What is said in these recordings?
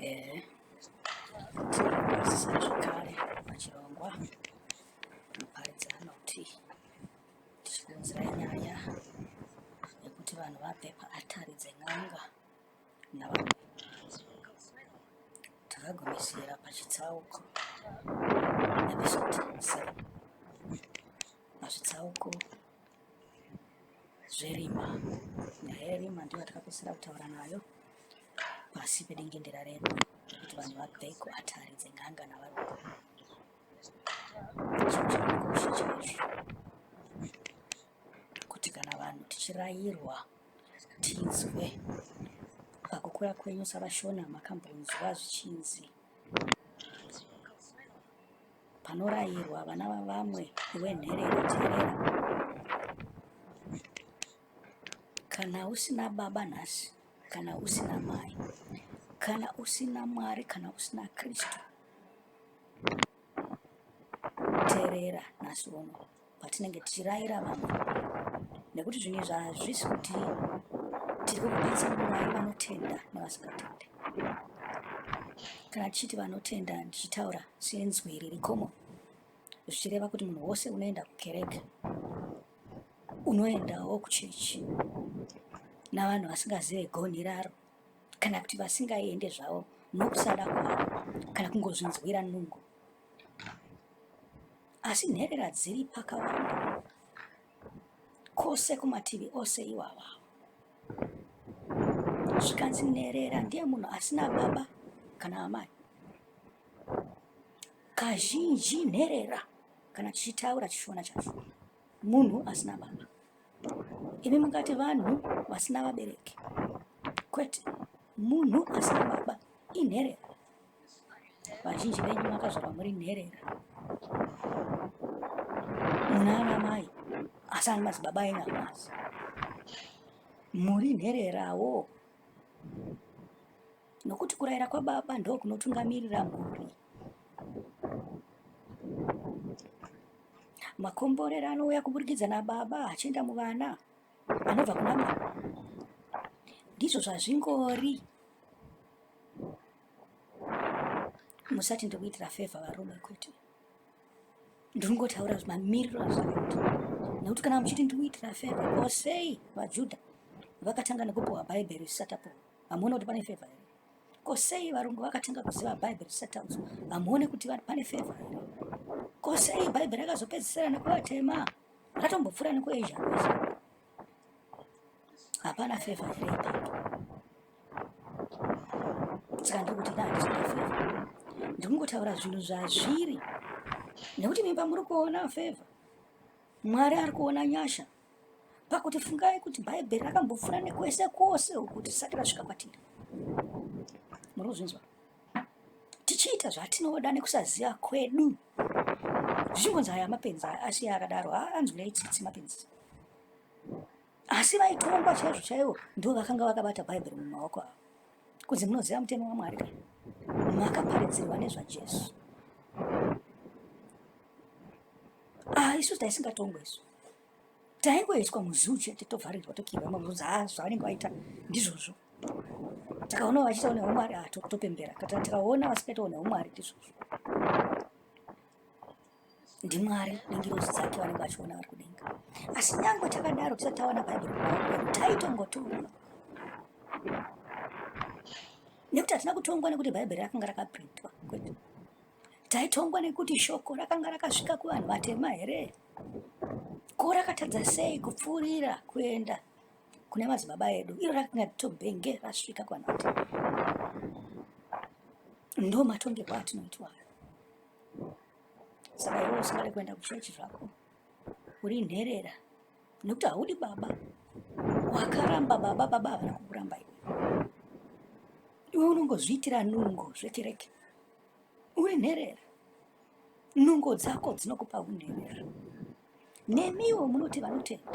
Ehe, tinokwazisa zvekare pachirongwa muparidzano kuti tichikonzera nyaya yekuti vanhu vabve paatari dzen'anga navamwe. Takagumisira pachitsauko episode 7 pazvitsauko zverima. Nyaya yerima ndiyo yatakapedzisira kutaura nayo pasi pedingindira redu rekuti vanhu vabve kuatari dzen'anga navarungu. Chinhu chakakosha chaizvo kuti kana vanhu tichirayirwa tinzwe. Pakukura kwenyu savashona makambonzwa zvichinzi Panorayirwa vana vavamwe iwe nherera teerera. Kana usina baba nhasi, kana usina mai, kana usina Mwari, kana usina Kristu, teerera nhasi uno patinenge tichirayira vamwe nekuti zvinhu izvi hazvisi kuti tiri kukupatsanurai vanotenda nevasingatende kana tichiti vanotenda ndichitaura senzwi riri common zvichireva kuti munhu wose unoenda kukereke unoendawo kuchechi navanhu vasingazive gonhi raro kana kuti vasingaende zvavo nokusada kwavo kana kungozvinzwira nungo Asi nherera dziri pakawanda kwose kumativi ose iwawa. Zvikanzi nherera ndiye munhu asina baba kana amai. Kazhinji nherera kana tichitaura chiShona chacho munhu asina baba. Imi mungati vanhu vasina vabereki. Kwete, munhu asina baba inherera. Vazhinji venyu makazvarwa muri nherera. Muna ana mai asi ani madzibaba enyu hamuazi. Muri nhererawo. Nokuti kurayira kwababa ndokunotungamirira mhuri. Makomborero anouya kuburikidza nababa achienda muvana anobva kuna mama. Ndizvo zvazvingori. Musati ndikuitira favor varume kwete. Ndingotaura mamiriro azvakaita. Nekuti kana muchiti ndikuitira favor, ko sei vaJudha vakatanga nekupiwa Bhaibheri risati apiwa? Hamuone kuti pane favor here? Ko sei varungu vakatanga kuziva Bhaibheri risati taudzwa? Hamuone kuti pane favor here? Ko sei Bhaibheri rakazopedzisira nekuvatema? Ratombopfuura nekuAsia kwese. Hapana favor here ipapo? Saka ndiri kuti handisi kuda favor. Ndiri kungotaura zvinhu zvazviri. Nekuti mimba muri kuona favor. Mwari ari kuona nyasha. Pakuti fungai kuti Bhaibheri rakambopfuura nekwese kwose uku tisati rasvika kwatiri. Muri kuzvinzwa? Tichiita zvatinoda nekusaziva kwedu. Zvichingonzi aya mapenzi aya asi akadaro anzwirei tsitsi mapenzi. Asi vaitongwa chaizvo chaivo ndivo vakanga vakabata Bhaibheri mumaoko avo. Kunzi munoziva mutemo waMwari ka? Makaparidzirwa nezvaJesu. Ah, isu taisingatongwe isu. Taingoiswa muzuu chete tovharirwa tokirwa mabvunza ah zvavanenge vaita ndizvozvo. Takaona vachiitawo neumwari ah topembera. Kana tikaona vasingaitawo neumwari ndizvozvo. NdiMwari nengirozi dzake vanenge vachiona vari kudenga. Asi nyangwe takadaro tisati tawana Bhaibheri mumaoko edu taitongotongwa. Nekuti hatina kutongwa nekuti Bhaibheri rakanga rakaprintwa kwete. Taitongwa nekuti shoko rakanga rakasvika kuvanhu vatema here? Ko rakatadza sei kupfuurira kuenda kune madzibaba edu iro rakanga tobhenge rasvika kuvanhu vatema? Ndo matongerwo atinoitwa. Saka iwe usingade kuenda kuchechi zvako uri nherera nekuti haudi baba wakaramba baba baba havana kukuramba iwe iwe unongozviitira nungo zvekereke uri nherera nungo dzako dzinokupa unherera nemiwo munoti vanotenda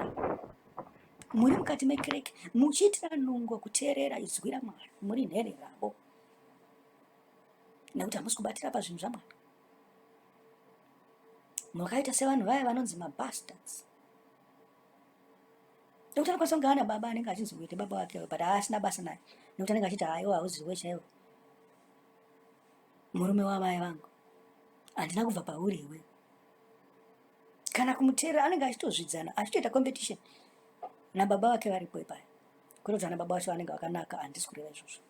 muri mukati mekereke muchiitira nungo kuteerera izwi ramwari muri nhereravo nekuti hamusi kubatira pazvinhu zvamwari makaita sevanhu vaya vanonzi mabastards nekuti anokwanisa kunge ana baba anenge achinzi kuite baba vake but haasina basa naye nekuti anenge achiti haiwa hauziwe chaiwo. Murume wamai vangu. Handina kubva pauri iwe. Kana kumuteerera anenge achitozvidzana, achitoita competition nababa vake varipo ipaya. Kwete kuti ana baba vacho vanenge vakanaka, handisi kureva izvozvo.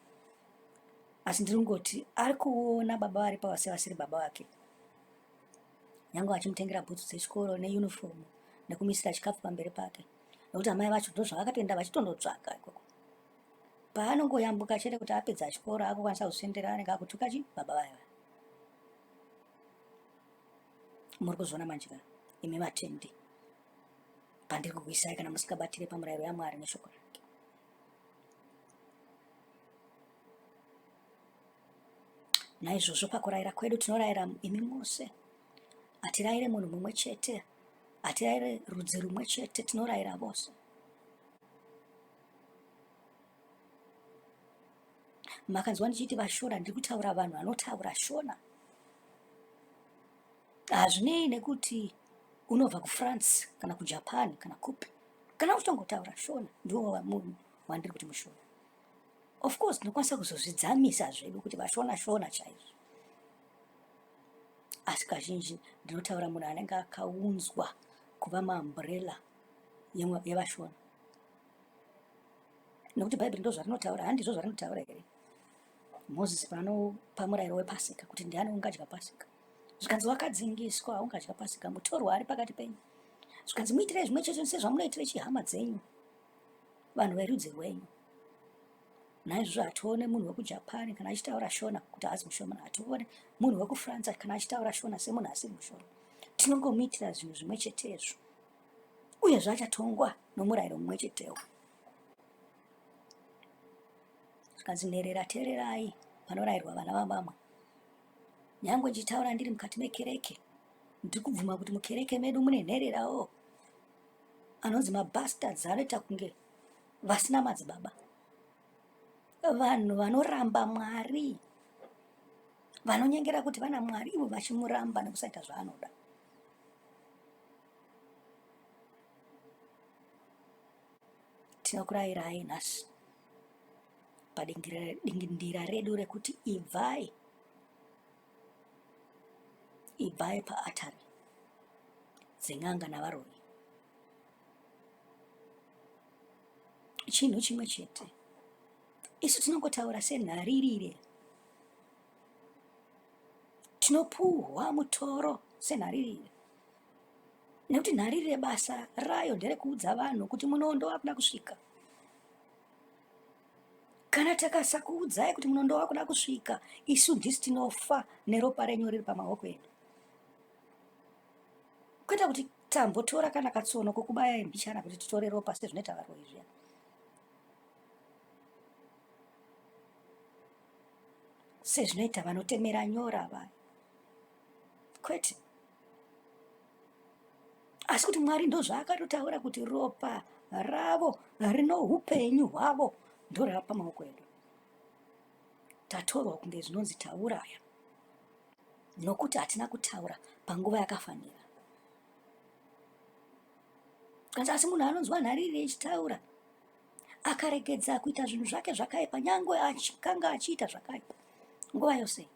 Asi ndiri kungoti ari kuona baba vari pavase vasiri baba vake. Nyange vachimutengera bhutsu dzechikoro neuniform nekumisira chikafu pamberi pake. Nekuti amai vacho ndozvavakatoenda vachitondotsvaga ikoko. Paanongoyambuka chete kuti apedza chikoro akukwanisa kuzvisendera anenge akutuka chi baba vaya vaya. Muri kuzviona manje ka imi vatendi pandiri kukuisai kana musingabatire pamurayiro yaMwari neshoko rake. Naizvozvo pakurayira kwedu tinorayira imi mose, hatirayire munhu mumwe chete, hatirayire rudzi rumwe chete, tinorayira vose. Makanzwa ndichiti vashona, ndiri kutaura vanhu vanotaura Shona. Hazvinei nekuti unobva kuFrance kana kuJapan kana kupi, kana uchitongotaura Shona ndiwo munhu wandiri kuti muShona. Of course tinokwanisa kuzozvidzamisa zvedu kuti vashona shona chaizvo, asi kazhinji ndinotaura munhu anenge akaunzwa kuva maumbrella yevashona, nekuti Bhaibheri ndo zvarinotaura. Handizvo zvarinotaura here? Mozisi paanopa murayiro wePasika kuti ndiani ungadya Pasika, zvikanzi wakadzingiswa ungadya Pasika, mutorwa ari pakati penyu. Zvikanzi muitirei zvimwe chete sezvamunoitire chihama dzenyu, vanhu verudzi rwenyu. Naizvozvo hatione munhu wekuJapan kana achitaura Shona kuti haazi muShona, hatione munhu wekuFrance kana achitaura Shona semunhu asiri muShona. Tinongomuitira zvinhu zvimwe chetezvo, uyezve achatongwa nomurayiro mumwe chetewo. Zvikanzi nherera teererai panorayirwa vana vavamwe. Nyangwe ndichitaura ndiri mukati mekereke, ndiri kubvuma kuti mukereke medu mune nhererawo anonzi mabastards, anoita kunge vasina madzibaba, vanhu vanoramba Mwari, vanonyengera kuti vana Mwari ivo vachimuramba nekusaita zvaanoda. Tinokurayirai nhasi padingindira redu rekuti ibvai, ibvai paatari dzen'anga navaroyi. Chinhu chimwe chete, isu tinongotaura senharirire, tinopuhwa mutoro senharirire, nekuti nharirire basa rayo nderekuudza vanhu kuti munondo wakuda kusvika. Kana takasakuudzai kuti munondo wakuda kusvika, isu ndisu tinofa neropa renyu riri pamaoko edu. Kwete kuti tambotora kana katsono kokubaya mbichana kuti titore ropa sezvinoita varoyi zviya. Sezvinoita vanotemera nyora vaya. Kwete. Asi kuti Mwari ndozvaakatotaura kuti ropa ravo rino upenyu hwavo ndorava pamaoko edu. Tatorwa kunge zvinonzi tauraya nokuti hatina kutaura panguva yakafanira. Kanzi asi munhu anonzwa nharire ichitaura akaregedza kuita zvinhu zvake zvakaipa, nyangwe achikanga achiita zvakaipa nguva yose,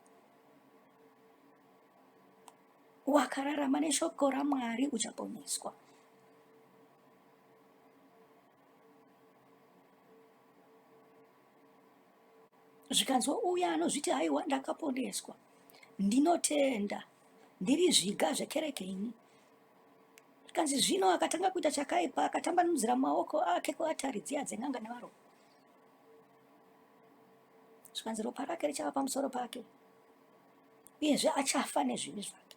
wakararama neshoko raMwari uchaponeswa. Zvikanzwa uya anozviti haiwa ndakaponeswa, ndinotenda, ndiri zviga zvekereke ini. Zvikanzi zvino akatanga kuita chakaipa, akatambanudzira maoko ake kuatari dziya dzen'anga nevaroyi. Zvikanzi ropa rake richava pamusoro pake, uyezve achafa nezvivi zvake.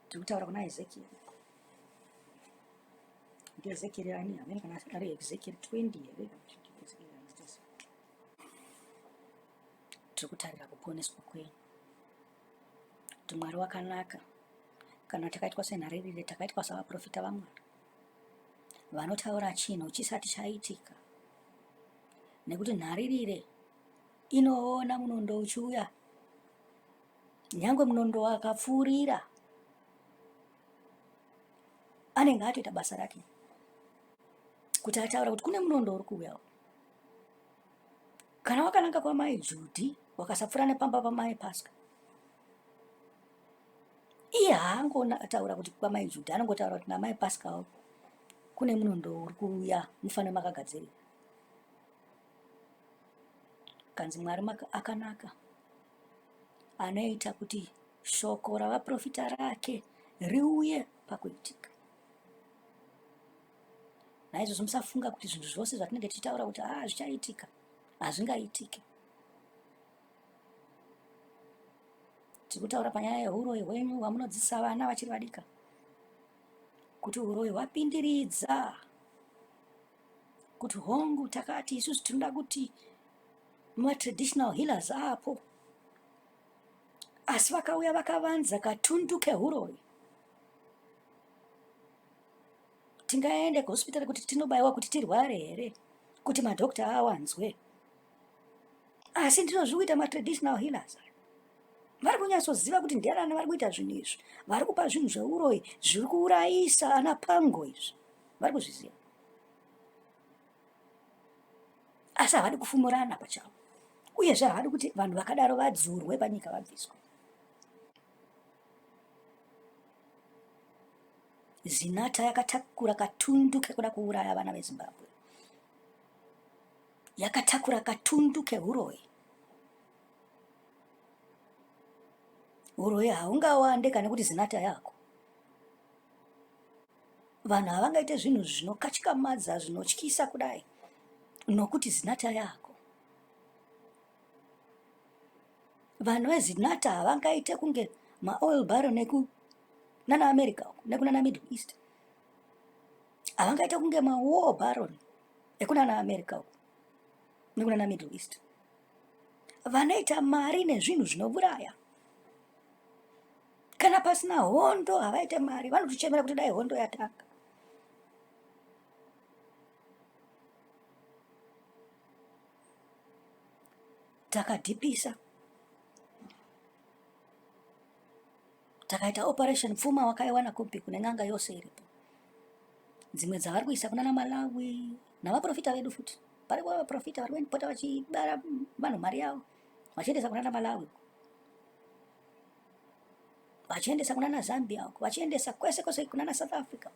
Tiri kutaura kuna Ezekieri. NdiEzekieri ani? Hameno kana ari Ezekieri 20 here? Tiri kutarira kuponeswa kwenyu. Kuti Mwari wakanaka. Kana takaitwa senharirire, takaitwa savaprofita vaMwari vanotaura chinhu chisati chaitika, nekuti nharirire inoona munondo uchiuya, nyangwe munondo akapfuurira anenge atoita basa rake kuti ataura kuti kune munondo uri kuuya. Kana wakananga kwamai Judhi wakasapfuura nepamba pamai Pasca, Iye haangotaura kuti kwamai Judha, anongotaura kuti namai Pascal kune munondo uri kuuya, mufanire makagadzirira. Kanzi Mwari akanaka, anoita kuti shoko ravaprofita rake riuye pakuitika. Naizvozvo musafunga kuti zvinhu zvose zvatinenge tichitaura kuti ah zvichaitika, hazvingaitike. Tiri kutaura panyaya yehuroyi hwenyu hwamunodzidzisa vana vachiri vadika kuti huroyi hwapindiridza kuti hongu takati isusu tinoda kuti matraditional healers apo asi vakauya vakavanza katundu kehuroyi tingaende kuhospitari kuti tinobaiwa kuti tirware here kuti madhokta awanzwe asi ndizvo zviri kuita matraditional healers vari kunyatsoziva kuti ndianani vari kuita zvinhu izvi vari kupa zvinhu zveuroyi zviri kuurayisa ana pango izvi vari kuzviziva asi havadi kufumurana pachavo uyezve havadi kuti vanhu vakadaro vadzurwe panyika vabviswe zinata yakatakura katundu kekuda kuuraya vana vezimbabwe yakatakura katundu kehuroyi. Huroyi haungawande kana kuti zinata yako. Vanhu havangaite zvinhu zvinokatyamadza zvinotyisa kudai nokuti zinata yako. Vanhu vezinata havangaite kunge maoil baron eku nana America uku nekunana Middle East. Havangaite kunge mawar baron ekunana America uku nekunana Middle East vanoita mari nezvinhu zvinouraya. Kana pasina hondo havaite mari, vanotochemera kuti dai hondo yatanga. Takadhipisa, takaita operation pfuma wakaiwana kupi kune n'anga yose iripo dzimwe dzavari kuisa kunana malawi navaprofita vedu futi pariko vaprofita vari kupota vachibara vanhu mari yavo vachiendesa kunana malawi vachiendesa kunana zambia uko vachiendesa kwese kwese kunana south africa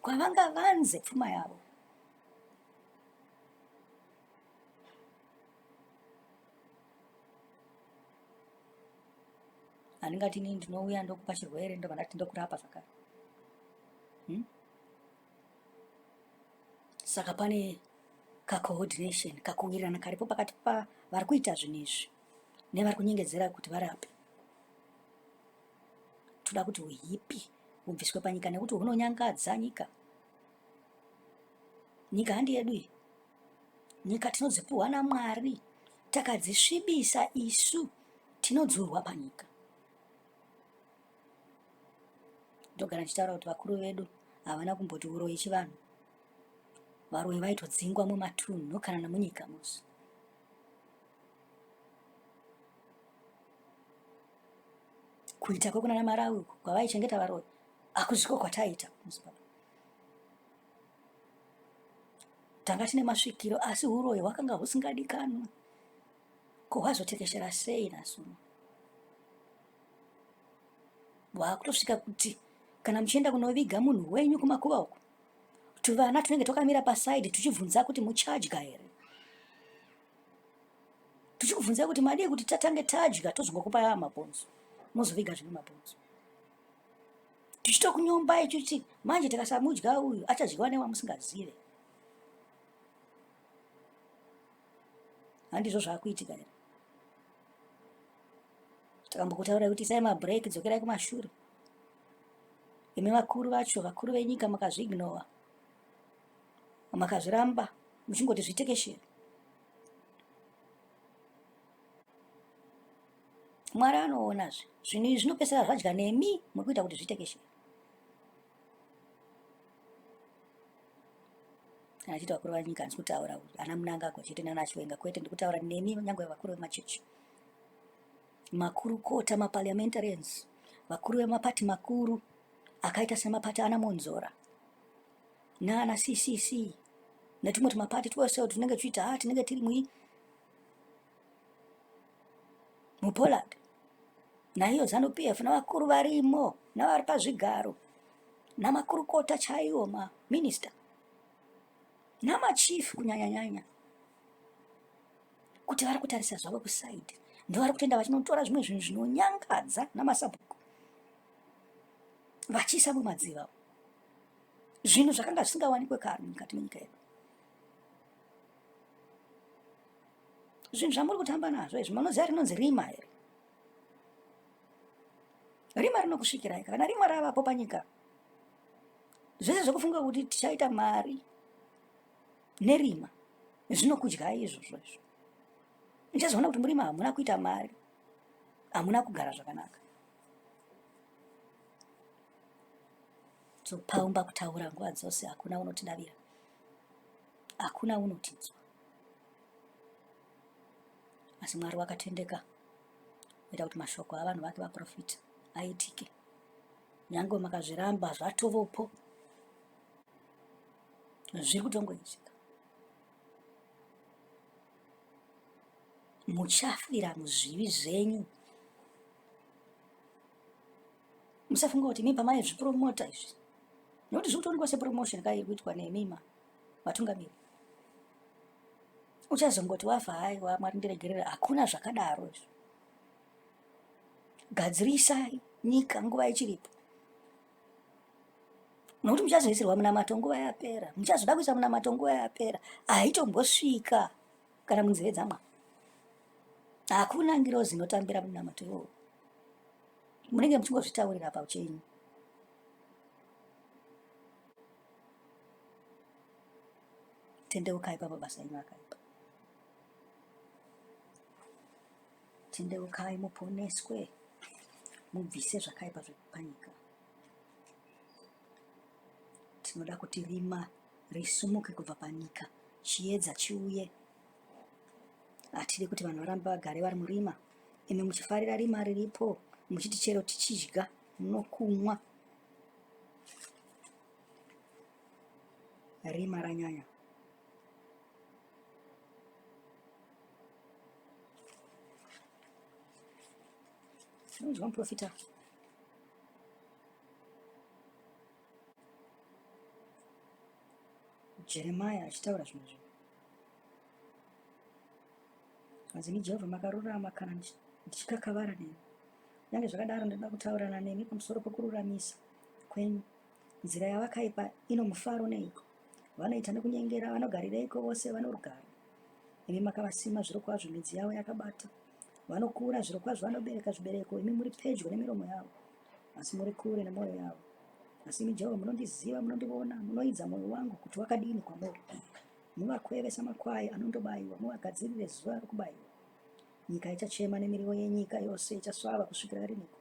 kwavanga vanze pfuma yavo handingati ini ndinouya ndokupa chirwere ndobva ndati ndokurapa zvakare hmm? Saka pane kacoordination kakuwirirana karipo pakati pa vari kuita zvinhu izvi nevari kunyengedzera kuti varape. Toda kuti uhipi hubviswe panyika nekuti hunonyangadza nyika. Nyika handi yedu iyi. Nyika tinodzipuhwa naMwari, takadzisvibisa isu tinodzurwa panyika. Ndogara ndichitaura kuti vakuru vedu havana kumboti uroyi chivanhu. Varoyi vaitodzingwa mumatunhu kana nemunyika musi. Kuita kwekunana Marawi uku kwavaichengeta varoyi hakuziko kwataiita muZimbabwe. Tanga tine masvikiro asi uroyi hwakanga husingadikanwe. Ko hwazotekeshera sei nhasi uno? Hwakutosvika kuti kana muchienda kunoviga munhu wenyu kumakuva uku, tuvana tunenge twakamira pasaidi tuchibvunza kuti muchadya here, tuchikubvunzai kuti madii kuti tatange tadya tozongokupai aya mabhonzo mozoviga zvino mabhonzo, tichitokunyombai chuti manje tikasamudya uyu achadyiwa newamusingazive. Handizvo zvakuitika here? Takambokutaurai kuti isai mabreak, dzokerai kumashure. Imi vakuru vacho, vakuru venyika makazviignora, makazviramba muchingoti zvitekeshere. Mwari anoonazve zvinhu izvi zvinopesera zvadya nemi muri kuita kuti zvitekeshere. Kana achiti vakuru venyika handisi kutaura ana Mnangagwa chete nana Chiwenga kwete, ndikutaura nemi nyangwe vakuru vemachechi, makurukota, maparliamentarians, vakuru vemapati makuru akaita semapati ana Monzora nana CCC netumwe tumapati twose tunenge tuchiita ha tinenge tiri mui muPoland. Naiyo Zanu PF navakuru varimo navari pazvigaro namakurukota chaiwo maminista namachief kunyanyanyanya kuti vari kutarisa zvavo kusaidi ndovari kutoenda vachinotora zvimwe zvinhu zvinonyangadza namasabhuku vachiisa mumadziva zvinhu zvakanga zvisingawanikwe kare mukati menyika yedu zvinhu zvamuri kutamba nazvo izvi munoziva rinonzi rima here rima rinokusvikirai kana rima ravapo panyika zvese zvekufunga kuti tichaita mari nerima zvinokudyai izvozvo izvo muchazoona kuti murima hamuna kuita mari hamuna kugara zvakanaka topaumba kutaura nguva dzose hakuna unotidavira hakuna unotinzwa asi mwari wakatendeka oita kuti mashoko avanhu vake vaprofita aitike nyange makazviramba zvatovopo zviri kutongoitika muchafira muzvivi zvenyu musafunga kuti imi pamaizvipromota izvi nokuti zviri kutoonekwa sepromotion ka iri kuitwa nemima vatungamiri uchazongoti wafa haiwa mwari ndiregerera hakuna zvakadaro izvo gadzirisai nyika nguva ichiripo nokuti muchazoisirwa munamato nguva yapera muchazoda kuisa munamato nguva yapera haitombosvika kana munzeve dzamwa hakuna ngirozi inotambira munamato iwowo munenge muchingozvitaurira pauchenyu tendeukai pamabasa enyu akaipa tendeukai muponeswe mubvise zvakaipa zvepanyika tinoda kuti rima risumuke kubva panyika chiedza chiuye hatidi kuti vanhu varambe vagare vari murima imi muchifarira rima riripo muchiti chero tichidya nokumwa rima ranyanya Unonzwa muprofita Jeremiah achitaura zvimwe zvinhu. Hanzi ni Jehovha makarurama kana ndichikakavara nemi. Kunyange zvakadaro ndinoda kutaurirana nemi pamusoro pokururamisa kwenyu. Nzira yavakaipa ino mufaro neiko? Vanoita nokunyengera, vanogarireiko vose vano rugare? Imi makavasima zvirokwazvo, midzi yavo yakabata. Vanokura zvirokwazvo, vanobereka zvibereko. Imi muri pedyo nemiromo yavo, asi muri kure nemwoyo yavo. Asi imi Jehovha munondiziva, munondiona, munoidza mwoyo wangu kuti wakadini kwamuri. Muvakweve samakwai anondobayiwa, muvagadzirire zuva rokubayiwa. Nyika ichachema nemiriwo yenyika yose ichasvava kusvikira riniko.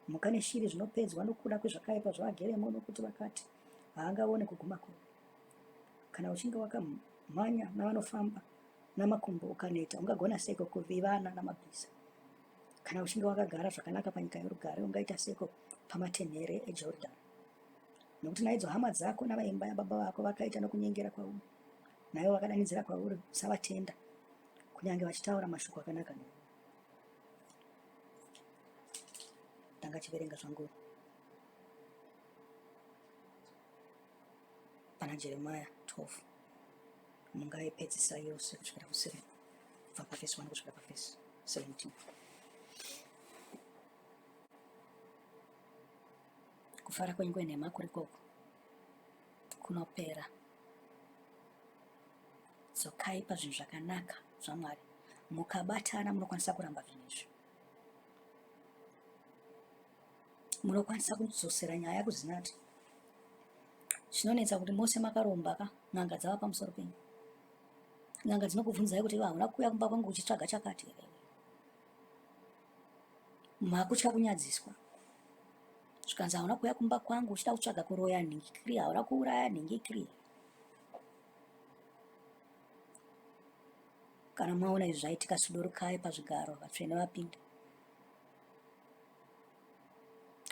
Mhuka neshiri zvinopedzwa nokuda kwezvakaipa zvavageremo, nokuti vakati, Haangaoni kuguma kwedu. Kana uchinge wakamhanya navanofamba namakumbo ukaneta, ungagona seiko kuvivana namabhiza? Kana uchinge wakagara zvakanaka panyika yorugare, ungaita seiko pamatenhere eJorodhani? Nokuti naidzo hama dzako navaimba yababa vako vakaita nokunyengera kwauri, naivo vakadanidzira kwauri, usavatenda, kunyange vachitaura mashoko akanaka newe. Ndanga chiverenga zvangu pana Jeremiah 12 mungaipedzisa yose kusvikira ku7 kubva pavhesi 1 kusvika pavhesi 17 kufara kwenyu kwenhema kuri koko kunopera dzokai pazvinhu zvakanaka zvamwari mukabatana munokwanisa kuramba zvinhu izvi munokwanisa kudzosera nyaya kuzinati chinonetsa kuti mose makaromba ka n'anga dzava pamusoro penyu n'anga dzinokubvunzai kuti iwe hauna kuuya kumba kwangu uchitsvaga chakati here makutya kunyadziswa zvikanzi hauna kuuya kumba kwangu uchida kutsvaga kuroya nhingikiri hauna kuuraya nhingikiri kana maona izvi zvaitika sudurukai pazvigaro vatsvene vapinda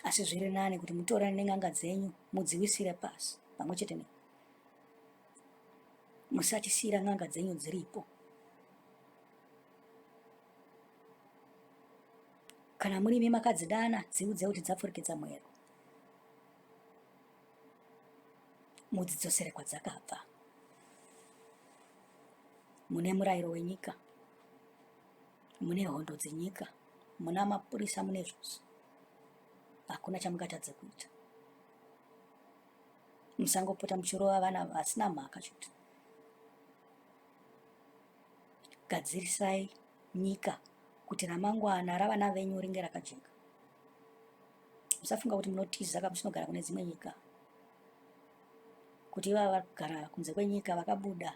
asi zviri nani kuti mutorane nen'anga dzenyu mudziwisire pasi pamwe chete ne musatisiira n'anga dzenyu dziripo. Kana murimi makadzidana, dziudze kuti dzapfurikidza mwero. Mudzidzosere kwadzakabva. Mune murayiro wenyika, mune hondo dzenyika, muna mapurisa, mune zvose. Hakuna chamungatadze kuita. Musangopota muchirova vana vasina mhaka chete. Gadzirisai nyika kuti ramangwana ravana venyu ringe rakajeka. Musafunga kuti munotiza ka muchinogara kune dzimwe nyika, kuti ivava vari kugara kunze kwenyika vakabuda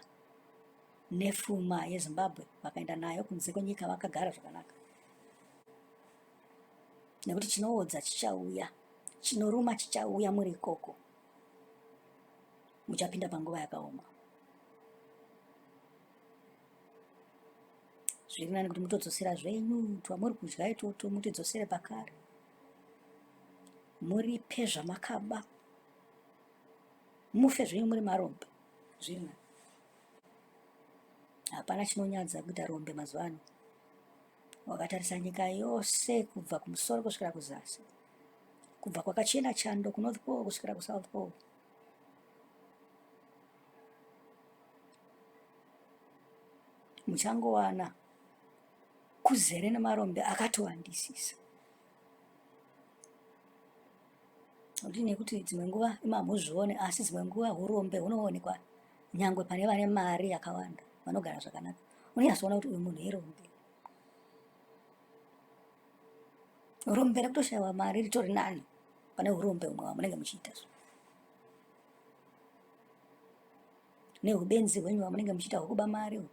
nefuma yeZimbabwe vakaenda nayo kunze kwenyika vakagara zvakanaka, nekuti chinoodza chichauya, chinoruma chichauya muri ikoko, muchapinda panguva yakaoma. Zviri nani kuti mutodzosera zvenyu twamuri kudya itoto, mutidzosere pakare, muripe zvamakaba, mufe zvenyu muri marombe. Zviri nani. Hapana chinonyadza kuita rombe mazuva ano. Wakatarisa nyika yose kubva kumusoro kusvikira kuzasi, kubva kwakachena chando kuNorth Pole kusvikira kuSouth Pole. Muchangowana kuzere nemarombe akatowandisisa. Kuti nekuti dzimwe nguva imi hamuzvione, asi dzimwe nguva hurombe hunoonekwa nyangwe pane vane mari yakawanda vanogara zvakanaka. Unonyatsoona kuti uyu munhu irombe. Rombe rekutoshaiwa mari ritori nani pane hurombe humwe hwamunenge muchiita so. Nehubenzi hwenyu hwamunenge muchiita hwekuba mari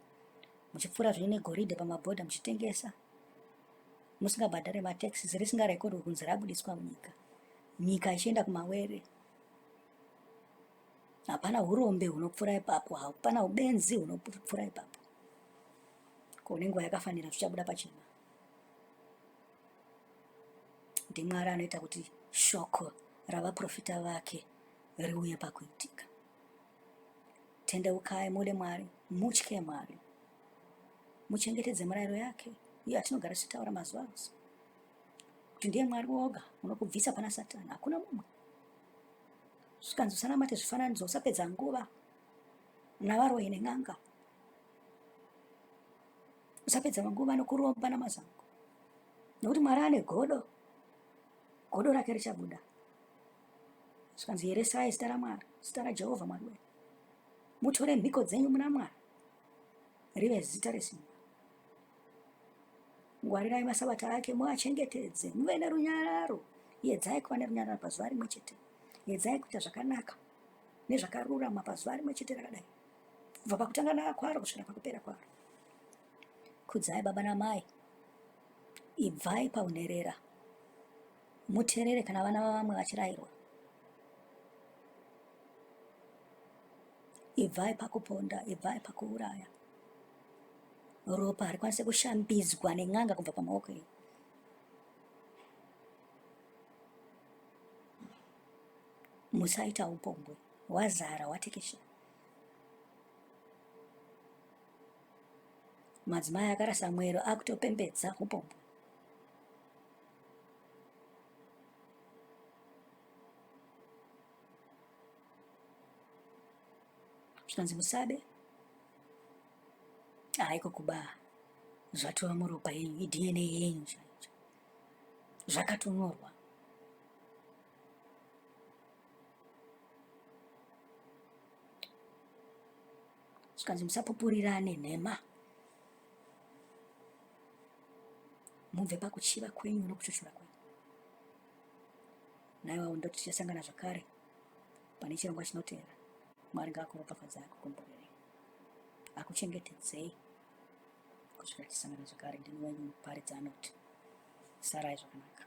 muchipfuura zvenyu negoridhe pamabhodha muchitengesa musingabhadhare mataxes, risingarekodwe kunzi rabudiswa munyika, nyika ichienda kumawere. Hapana hurombe hunopfuura ipapo, hapana hubenzi hunopfuura ipapo. Ko nenguva yakafanira zvichabuda pachena. NdiMwari anoita kuti shoko ravaprofita vake riuye pakuitika. Tendeukai mude Mwari, mutye Mwari, muchengetedze murayiro yake iyo atinogara tichitaura mazuva ose kuti ndiye Mwari woga unokubvisa pana Satani, hakuna mumwe. Zvikanzi usanamate zvifananidzo, usapedza nguva navaroyi nen'anga, usapedza nguva nokuromba namazango, nekuti Mwari ane godo, godo rake richabuda. Zvikanzi yeresai zita raMwari, zita raJehovha Mwari wenyu, mutore mhiko dzenyu muna Mwari, rive zita resimba. Ngwarirai masabata ake, muachengetedze, muve nerunyararo. Yedzai kuva nerunyararo pazuva rimwe chete. Yedzai kuita zvakanaka nezvakarurama pazuva rimwe chete rakadai, kubva pakutanga kwaro kusvikira pakupera kwaro. Kudzai baba namai, ibvai paunherera, muterere kana vana vavamwe vachirayirwa. Ibvai pakuponda, ibvai pakuuraya. Ropa harikwanise kushambidzwa nen'anga kubva pamaoko enyu. Musaita upombwe, wazara watekeshera. Madzimai akarasa mwero akutopembedza upombwe. Zvikanzi musabe, haiko kuba, zvatova muropa yenyu, iDNA yenyu chaicho, zvakatonyorwa. Zvikanzi musapupurirane nhema, mubve pakuchiva kwenyu nokuchochora kwenyu. Naiwawo ndoti tichasangana zvakare pane chirongwa chinoteera. Mwari ngaakuropafadzai, akukomborerei, akuchengetedzei kusvika tichisangana zvakare. Ndini wenyu muparidzi anoti sarai zvakanaka.